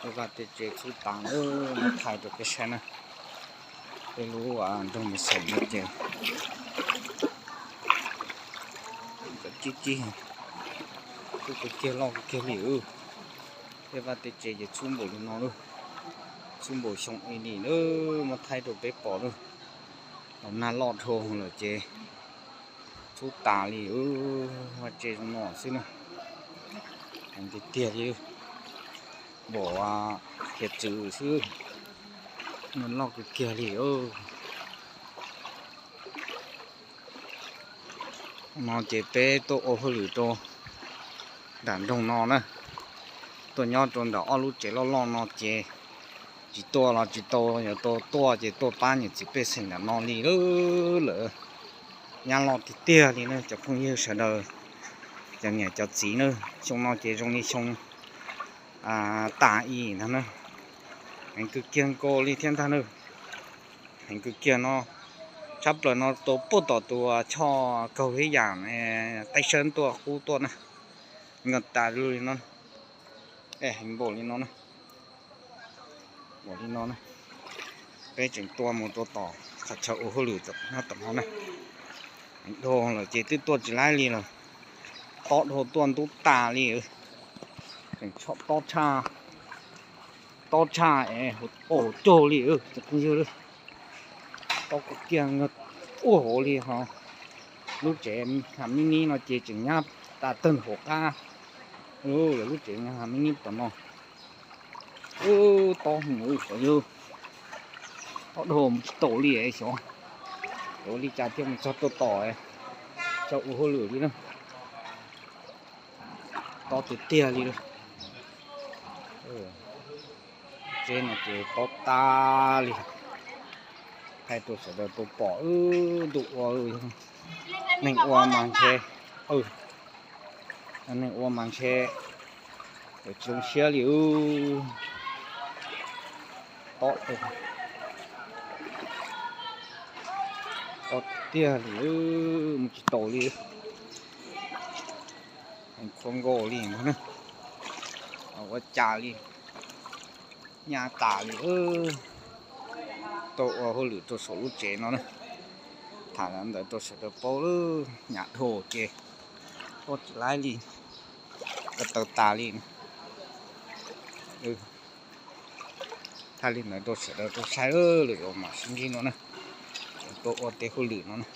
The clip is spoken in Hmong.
Tej vaj tej tsev txhub tas lawm, muab thaij rau peb saib na. Peb lub nroog Mes Xeem no ces cib cib, txhub kawg kiag, loj kawg kiag li. Tej vaj tej tsev ces txhub npaum li no lawm, txhub npaum xyoo li lawm, muab thaij rau peb pom lawm. Los nag loj dhau lawm ces txhub tas li, vaj tsev zoo no xwb na. Heev tiag tiag li, npaum hiav txwv xwb, nag loj kawg kiag li. No ces peb tuaj ua hauj lwm rau nram nroog no na. Tuaj nyob rau nram ob lub tsev loj loj no ces tsis tuaj los tsis tau, yuav tau tuaj ces tuaj pab niam txiv pej xeem nram no li lawm. Nyab loj tiag tiag li na cov phooj ywg sawv daws, cov niam cov txiv na. Xyoo no ces zoo li xyoo tas i ntag na. Heev kawg kiag nkaus li thiab ntag na. Heev kawg kiag no, tshaj plaws no tau puag tom tus choj kaug hib yam Thaib Sab tuaj qub tuaj na. Nyob tas li no, heev npaum li no na. Npaum li no na, peb tseem tuaj mus rau tom qhov chaw ua hauj lwm nyob tom no na. Heev dhau lawm ces twb tuaj tsis laib li lawm, tob dhau tuaj ntub tas li. Tseem tshaj, tob tshaj es hauv caug li cov phooj ywg, tob kawg kiag ua hauv li ho. Lub tsev ha mib nib no ces tseem nyab tas tag hauv qab. Lawv lub tsev ha mib nib tom no, tob heev xyov yog tob dhau mus tsis taus li xyov, xyov ua li cas thiaj mus txog rau tom chaw ua hauj lwm li na. Tob tiag tiag li lawm. Tsev no ces tob tas li. Thaij rau sawv daws tau pom, ntuj ua, neeg ua mas ntshe, neeg ua mas ntshe tsis zoo siab li. Tob, tob tiag li, mus tsis taus li. Heev khuab nkaus li ntag na. Ua cas li, nyab tas li. Tuaj ua hauj lwm rau saum lub tsev no na. Tham li ntawd rau sawv daws paub, nyab dhau ces tuaj tsis laib li, ko taw tas li. Thaij li ntawd rau sawv daws tau saib, lwm zaus mam sib ntsib no na. Tuaj ua tej hauj lwm no na.